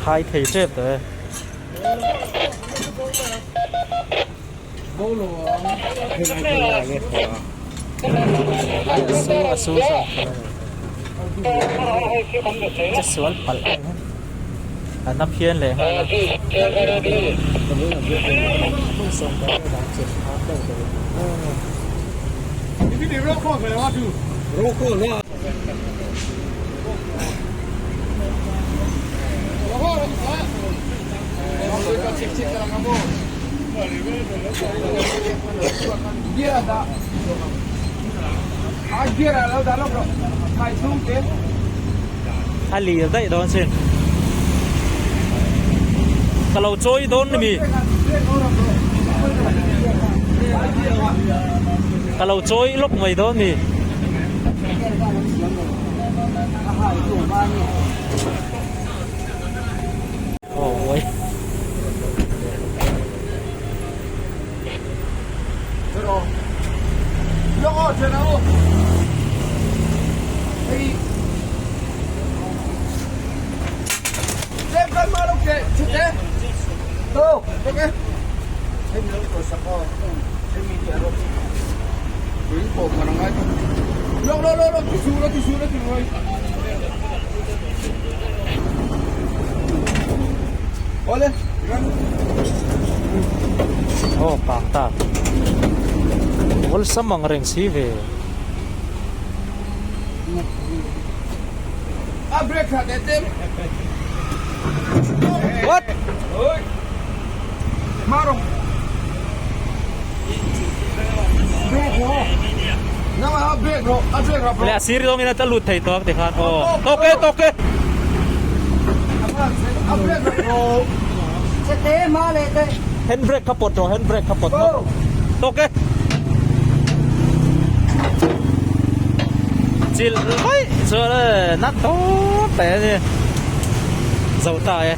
Khai thei tep tawh e. A su a su che sual palh a na phian leh nghal a. A lir daih dawn sin. Ka lo chawi dawn ni mi. Ka lo chawi lawk mai dawn mi. Aw Aw kang ta awlsam ang reng si ve. What? Le a sir zawngin a ta lut thei tawk tikhan aw tawk e tawk e. Hand brake kha pawt rawh hand brake kha pawt rawh tawk e. Chilh mai chuan e nat tawp teh a ni zo ta e.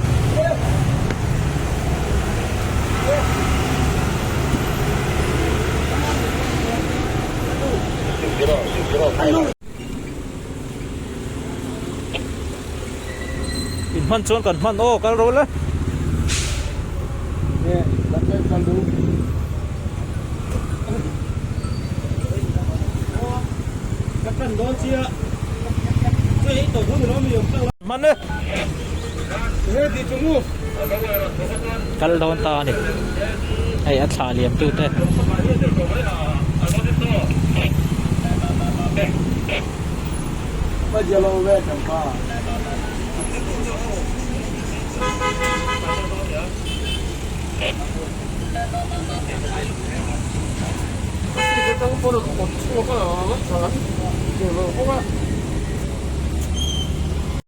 In hman chuan kan hman aw kal ro le. Hman e. Kal dawn ta a ni. Hei a thla liam tu te.